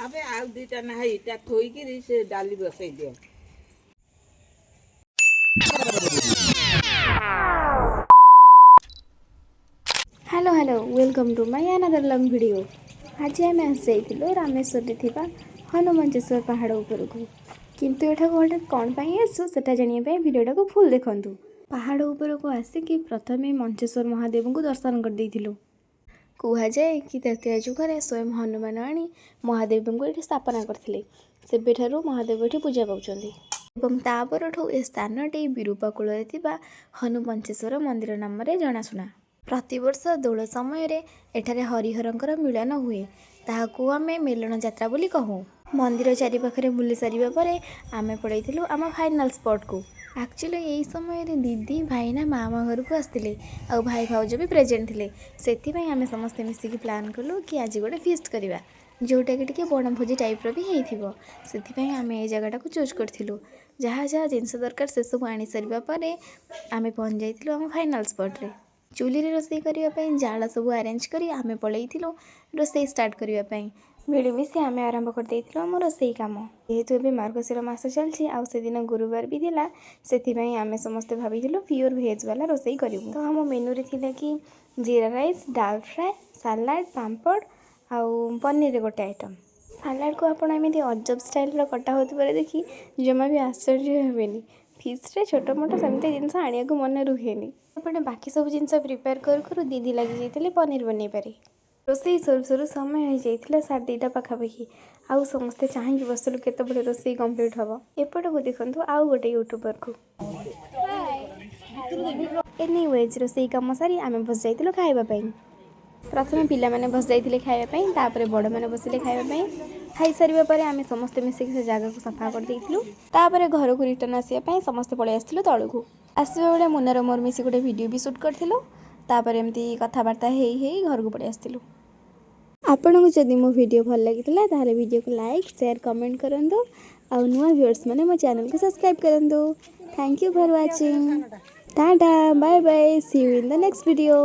ଆବେ, ଆଉ ଦିଟା ନା, ଏଇଟା ଥୋଇକିରି ସେ ଡାଲି ବସେଇ ଦିଅ। Hello, hello, welcome to my another long video. ଆଜି ଆମେ ଆସିଯାଇଥିଲୁ ରାମେଶ୍ୱରରେ ଥିବା ହନୁମଞ୍ଚେଶ୍ୱର ପାହାଡ଼ ଉପରକୁ। କିନ୍ତୁ ଏଠାକୁ ହଠାତ୍ କ'ଣ ପାଇଁ ଆସିଛୁ, ସେଟା ଜାଣିବା ପାଇଁ ଭିଡ଼ିଓଟାକୁ ଫୁଲ୍ ଦେଖନ୍ତୁ। ପାହାଡ଼ ଉପରକୁ ଆସିକି ପ୍ରଥମେ ମଞ୍ଚେଶ୍ୱର ମହାଦେବଙ୍କୁ ଦର୍ଶନ କରିଦେଇଥିଲୁ। କୁହାଯାଏ କି ତ୍ରେତୟା ଯୁଗରେ ସ୍ୱୟଂ ହନୁମାନ ଆଣି ମହାଦେବଙ୍କୁ ଏଠି ସ୍ଥାପନା କରିଥିଲେ। ସେବେଠାରୁ ମହାଦେବ ଏଠି ପୂଜା ପାଉଛନ୍ତି ଏବଂ ତା ପରଠୁ ଏ ସ୍ଥାନଟି ବିରୂପା କୂଳରେ ଥିବା ହନୁମଞ୍ଚେଶ୍ୱର ମନ୍ଦିର ନାମରେ ଜଣାଶୁଣା। ପ୍ରତିବର୍ଷ ଦୋଳ ସମୟରେ ଏଠାରେ ହରିହରଙ୍କର ମିଳନ ହୁଏ। ତାହାକୁ ଆମେ ମେଲଣ ଯାତ୍ରା ବୋଲି କହୁ। ମନ୍ଦିର ଚାରିପାଖରେ ବୁଲି ସାରିବା ପରେ ଆମେ ପଳେଇଥିଲୁ ଆମ ଫାଇନାଲ୍ ସ୍ପଟ୍କୁ। ଆକ୍ଚୁଆଲି ଏଇ ସମୟରେ ଦିଦି, ଭାଇନା ମାମା ଘରକୁ ଆସିଥିଲେ ଆଉ ଭାଇ ଭାଉଜ ବି ପ୍ରେଜେଣ୍ଟ ଥିଲେ। ସେଥିପାଇଁ ଆମେ ସମସ୍ତେ ମିଶିକି ପ୍ଲାନ୍ କଲୁ କି ଆଜି ଗୋଟେ ଫିଷ୍ଟ କରିବା, ଯେଉଁଟାକି ଟିକେ ବଣଭୋଜି ଟାଇପ୍ର ବି ହେଇଥିବ। ସେଥିପାଇଁ ଆମେ ଏଇ ଜାଗାଟାକୁ ଚୁଜ୍ କରିଥିଲୁ। ଯାହା ଯାହା ଜିନିଷ ଦରକାର, ସେସବୁ ଆଣି ସାରିବା ପରେ ଆମେ ପହଞ୍ଚି ଯାଇଥିଲୁ ଆମ ଫାଇନାଲ୍ ସ୍ପଟ୍ରେ। ଚୁଲିରେ ରୋଷେଇ କରିବା ପାଇଁ ଜାଳ ସବୁ ଆରେଞ୍ଜ କରି ଆମେ ପଳେଇଥିଲୁ ରୋଷେଇ ଷ୍ଟାର୍ଟ କରିବା ପାଇଁ। ମିଳିମିଶି ଆମେ ଆରମ୍ଭ କରିଦେଇଥିଲୁ ଆମ ରୋଷେଇ କାମ। ଯେହେତୁ ଏବେ ମାର୍ଗଶିର ମାସ ଚାଲିଛି ଆଉ ସେଦିନ ଗୁରୁବାର ବି ଥିଲା, ସେଥିପାଇଁ ଆମେ ସମସ୍ତେ ଭାବିଥିଲୁ ପିଓର ଭେଜ୍ ବାଲା ରୋଷେଇ କରିବୁ। ତ ଆମ ମେନୁରେ ଥିଲା କି ଜିରା ରାଇସ୍, ଡାଲ ଫ୍ରାଏ, ସାଲାଡ଼, ପାମ୍ପଡ଼ ଆଉ ପନିରରେ ଗୋଟେ ଆଇଟମ୍। ସାଲାଡ଼କୁ ଆପଣ ଏମିତି ଅଜବ ଷ୍ଟାଇଲର କଟା ହେଉଥିବାର ଦେଖି ଜମା ବି ଆଶ୍ଚର୍ଯ୍ୟ ହେବେନି। ଫିଷ୍ଟରେ ଛୋଟ ମୋଟ ସେମିତି ଜିନିଷ ଆଣିବାକୁ ମନେ ରୁହେନି। ଏପଟେ ବାକି ସବୁ ଜିନିଷ ପ୍ରିପେୟାର କରୁ କରୁ ଦିଦି ଲାଗିଯାଇଥିଲେ ପନିର ବନେଇବାରେ। ରୋଷେଇ ସରୁ ସରୁ ସମୟ ହେଇଯାଇଥିଲା 2:30 ପାଖାପାଖି। ଆଉ ସମସ୍ତେ ଚାହିଁକି ବସିଥିଲୁ କେତେବେଳେ ରୋଷେଇ କମ୍ପ୍ଲିଟ୍ ହେବ। ଏପଟକୁ ଦେଖନ୍ତୁ ଆଉ ଗୋଟେ ୟୁଟ୍ୟୁବରକୁ। ଏନିୱେଜ୍, ରୋଷେଇ କାମ ସାରି ଆମେ ବସି ଯାଇଥିଲୁ ଖାଇବା ପାଇଁ। ପ୍ରଥମେ ପିଲାମାନେ ବସି ଯାଇଥିଲେ ଖାଇବା ପାଇଁ, ତାପରେ ବଡ଼ମାନେ ବସିଲେ ଖାଇବା ପାଇଁ। ଖାଇସାରିବା ପରେ ଆମେ ସମସ୍ତେ ମିଶିକି ସେ ଜାଗାକୁ ସଫା କରିଦେଇଥିଲୁ। ତାପରେ ଘରକୁ ରିଟର୍ନ ଆସିବା ପାଇଁ ସମସ୍ତେ ପଳେଇ ଆସିଥିଲୁ ତଳକୁ। ଆସିବା ବେଳେ ମୁନାର ମୋର ମିଶି ଗୋଟେ ଭିଡ଼ିଓ ବି ସୁଟ୍ କରିଥିଲୁ। ତାପରେ ଏମିତି କଥାବାର୍ତ୍ତା ହେଇ ହେଇ ଘରକୁ ପଳେଇ ଆସିଥିଲୁ। ଆପଣଙ୍କୁ ଯଦି ମୋ ଭିଡ଼ିଓ ଭଲ ଲାଗିଥିଲା, ତାହେଲେ ଭିଡ଼ିଓକୁ ଲାଇକ୍, ସେୟାର, କମେଣ୍ଟ କରନ୍ତୁ ଆଉ ନୂଆ ଭିଉଅର୍ସ ମାନେ ମୋ ଚ୍ୟାନେଲକୁ ସବସ୍କ୍ରାଇବ୍ କରନ୍ତୁ। Thank you for watching. Tata, bye bye, see you in the next video.